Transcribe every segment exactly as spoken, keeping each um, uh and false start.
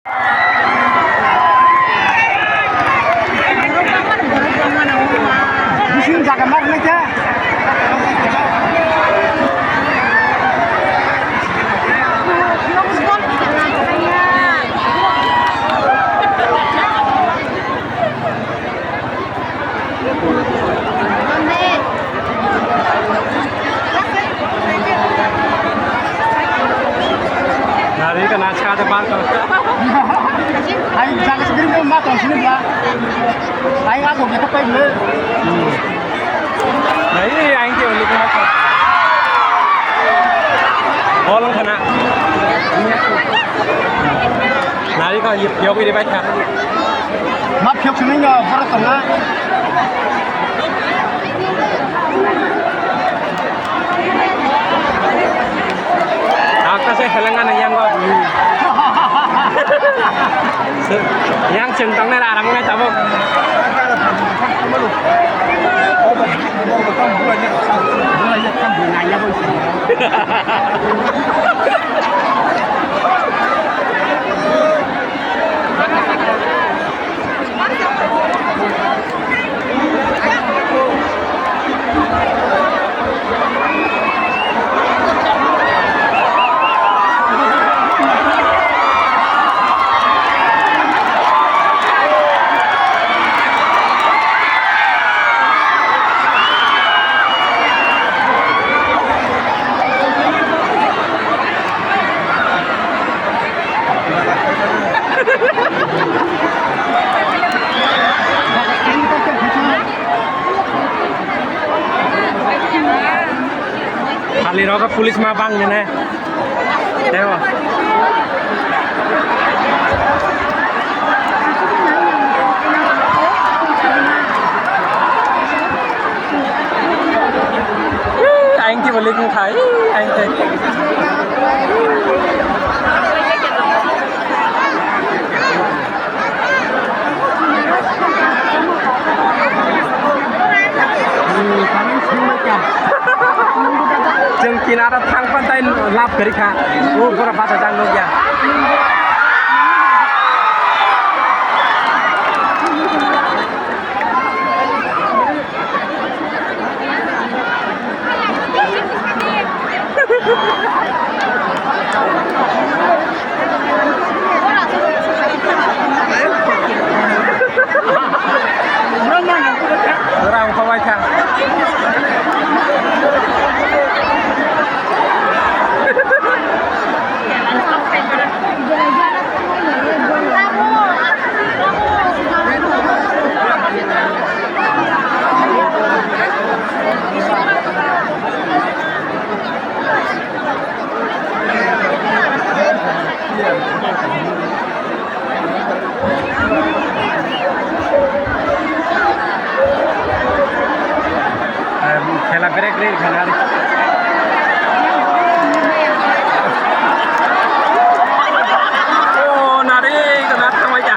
Bising jaga mar nai khe. Nari ka na cha de bar ka. Ai jaga sendiri ma tong sini ba. Ai aku kita pai le. Nari ai ke uli ka. Bolong kana. Nari ka yuk yuk iri bai ka. Ma phiyok sini nyo borok tong na. Aka se helanga na yang go. Yang cheng tang na arang na tabok. Hali rogo police ma bang nene. Teo. Aing ki beli kung khai, aing khai. Chwng kinaro thang pantai lab kwrwi kha. O bora bachajak nukya. Rang khabai kha. Khela berek berek khana. O nari kana thamai ja.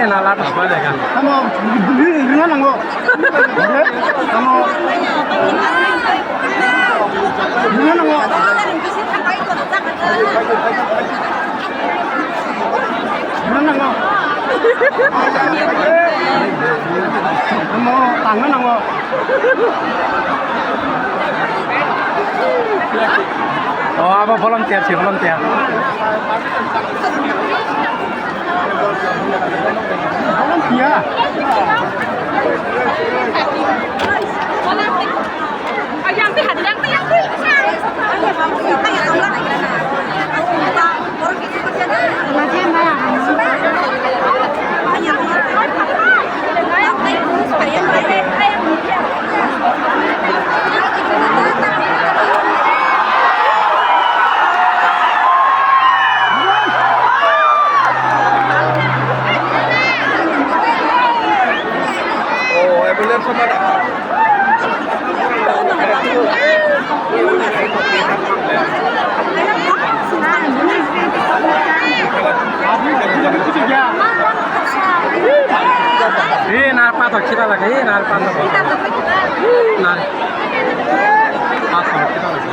Tamo, rina nango. Tamo, rina nango. Rina nango. Tamo, tangna nango. Oh, abo volunteer si, volunteer. Volunteer. Hei, nar pathor khita lage, hei, nar pathor. Nar pathor khita lage.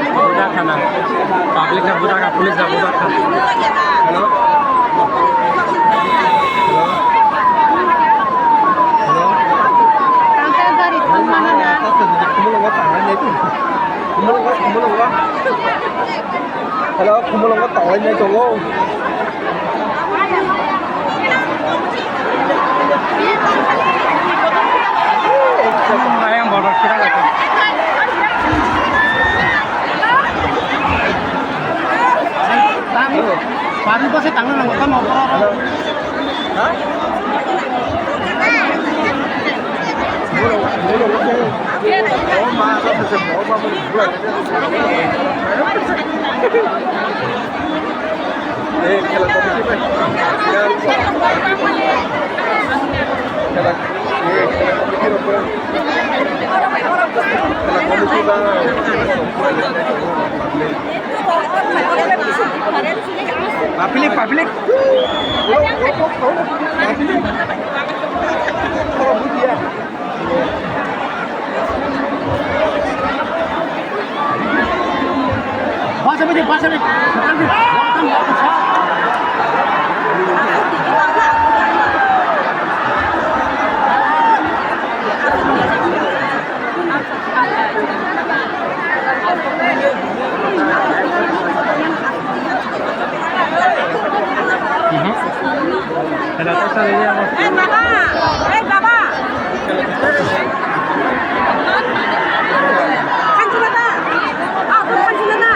Budak khana. Public na budak kha, police na budak kha. Hello? Hello? Hello? Hello, Khumulwngo tanglai nai tongo. Ayang bodo kira lagi. Tang, baru pasti tangan nang utama opor. Public, public. Eh, baba! Eh, baba! Khanchuna da? Ah, khanchuna da?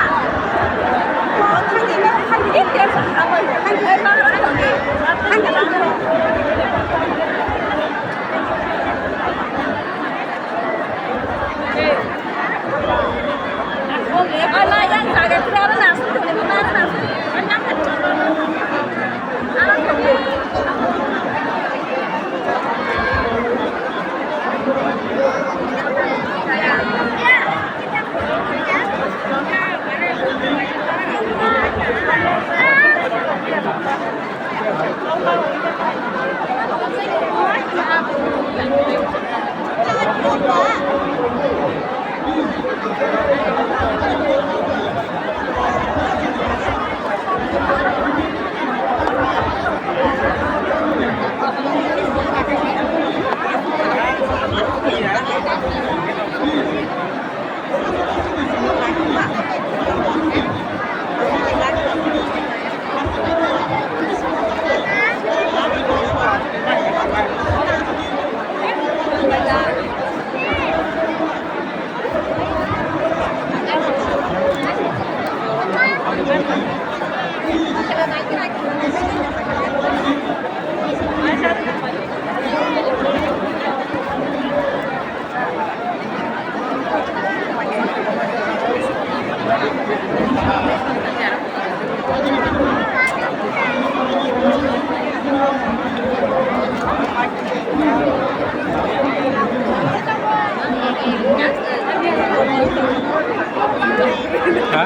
Ini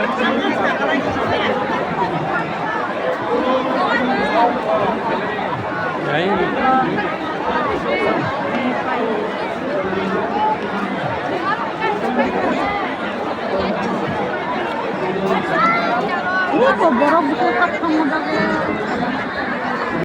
kok borok buku tak kamu dah.